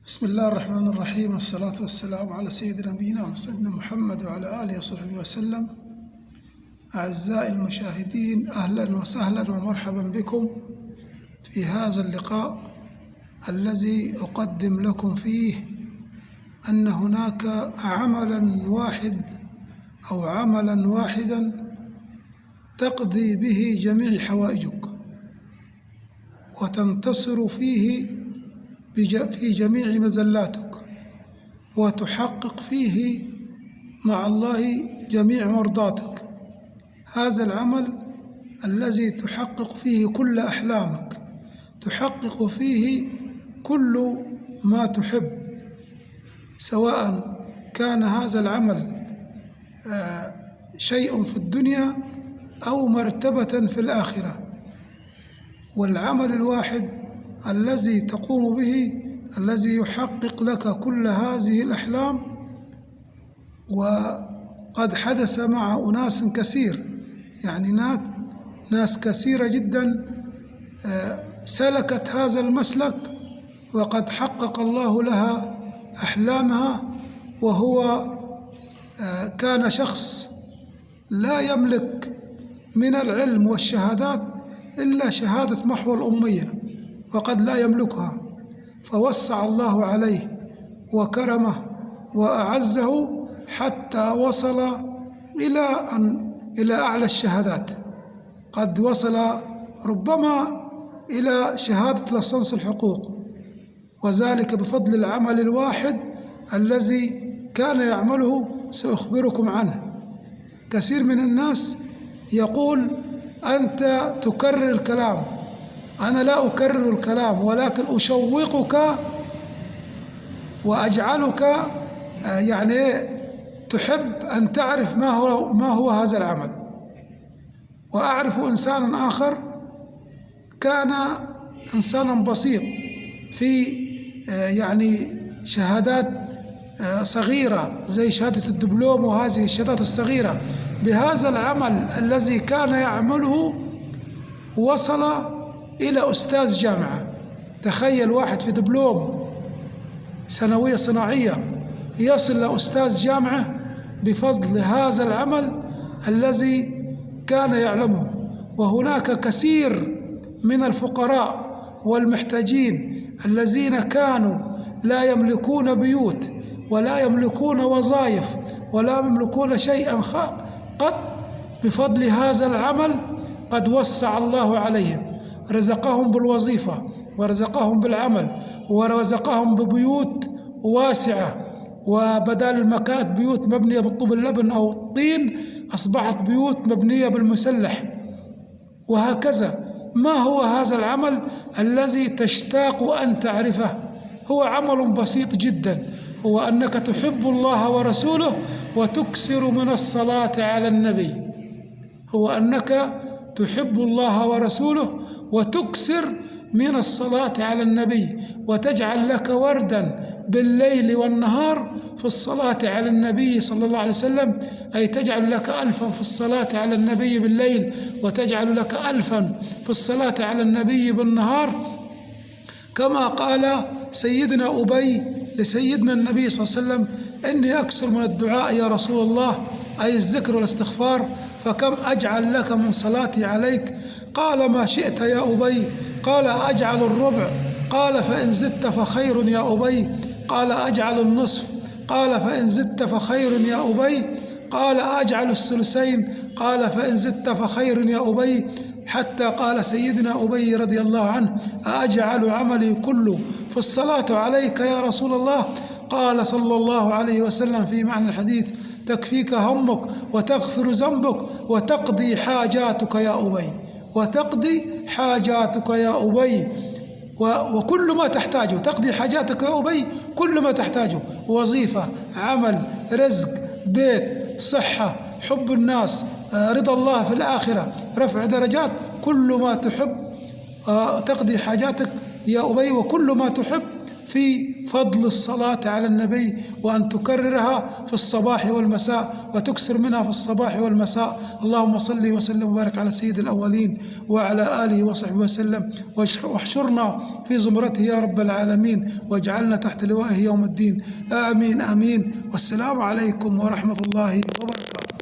بسم الله الرحمن الرحيم، والصلاة والسلام على سيدنا نبينا سيدنا محمد وعلى آله وصحبه وسلم. أعزائي المشاهدين، أهلا وسهلا ومرحبا بكم في هذا اللقاء الذي أقدم لكم فيه أن هناك عملا واحد أو عملا واحدا تقضي به جميع حوائجك وتنتصر فيه في جميع مزلاتك وتحقق فيه مع الله جميع مرضاتك. هذا العمل الذي تحقق فيه كل أحلامك، تحقق فيه كل ما تحب، سواء كان هذا العمل شيء في الدنيا أو مرتبة في الآخرة. والعمل الواحد الذي تقوم به، الذي يحقق لك كل هذه الأحلام، وقد حدث مع أناس كثير، يعني ناس كثيرة جدا سلكت هذا المسلك وقد حقق الله لها أحلامها، وهو كان شخص لا يملك من العلم والشهادات إلا شهادة محو الأمية، وقد لا يملكها، فوسع الله عليه وكرمه وأعزه حتى وصل إلى أعلى الشهادات. قد وصل ربما إلى شهادة لصنص الحقوق، وذلك بفضل العمل الواحد الذي كان يعمله، سأخبركم عنه. كثير من الناس يقول أنت تكرر الكلام. أنا لا أكرر الكلام، ولكن أشوقك وأجعلك تحب أن تعرف ما هو هذا العمل. وأعرف إنسانا آخر كان إنسانا بسيط في شهادات صغيرة زي شهادة الدبلوم وهذه الشهادات الصغيرة. بهذا العمل الذي كان يعمله وصل إلى أستاذ جامعة. تخيل واحد في دبلوم ثانوية صناعية يصل لأستاذ جامعة بفضل هذا العمل الذي كان يعلمه. وهناك كثير من الفقراء والمحتاجين الذين كانوا لا يملكون بيوت ولا يملكون وظائف ولا يملكون شيئا قط، بفضل هذا العمل قد وسع الله عليهم، رزقهم بالوظيفة ورزقهم بالعمل ورزقهم ببيوت واسعة، وبدل ما كانت بيوت مبنية بالطوب اللبن أو الطين أصبحت بيوت مبنية بالمسلح، وهكذا. ما هو هذا العمل الذي تشتاق أن تعرفه؟ هو عمل بسيط جدا، هو أنك تحب الله ورسوله وتكثر من الصلاة على النبي. هو أنك تحب الله ورسوله وتكثر من الصلاة على النبي، وتجعل لك وردا بالليل والنهار في الصلاة على النبي صلى الله عليه وسلم، أي تجعل لك 1000 في الصلاة على النبي بالليل، وتجعل لك 1000 في الصلاة على النبي بالنهار، كما قال سيدنا أبي لسيدنا النبي صلى الله عليه وسلم: إني أكثر من الدعاء يا رسول الله، أي الذكر والاستغفار، فكم أجعل لك من صلاتي عليك؟ قال: ما شئت يا أبي. قال: أجعل الربع. قال: فإن زدت فخير يا أبي. قال: أجعل النصف. قال: فإن زدت فخير يا أبي. قال: أجعل الثلثين. قال: فإن زدت فخير يا أبي. حتى قال سيدنا أبي رضي الله عنه: أجعل عملي كله في الصلاة عليك يا رسول الله؟ قال صلى الله عليه وسلم في معنى الحديث: تكفيك همك وتغفر ذنبك وتقضي حاجاتك يا أبي، وتقضي حاجاتك يا أبي، وكل ما تحتاجه، تقضي حاجاتك يا أبي، كل ما تحتاجه، وظيفة، عمل، رزق، بيت، صحة، حب الناس، رضا الله في الآخرة، رفع درجات، كل ما تحب، تقضي حاجاتك يا أبي، وكل ما تحب في فضل الصلاة على النبي، وأن تكررها في الصباح والمساء، وتكثر منها في الصباح والمساء. اللهم صل وسلم وبارك على سيد الأولين وعلى آله وصحبه وسلم، واحشرنا في زمرته يا رب العالمين، واجعلنا تحت لوائه يوم الدين. آمين آمين. والسلام عليكم ورحمة الله وبركاته.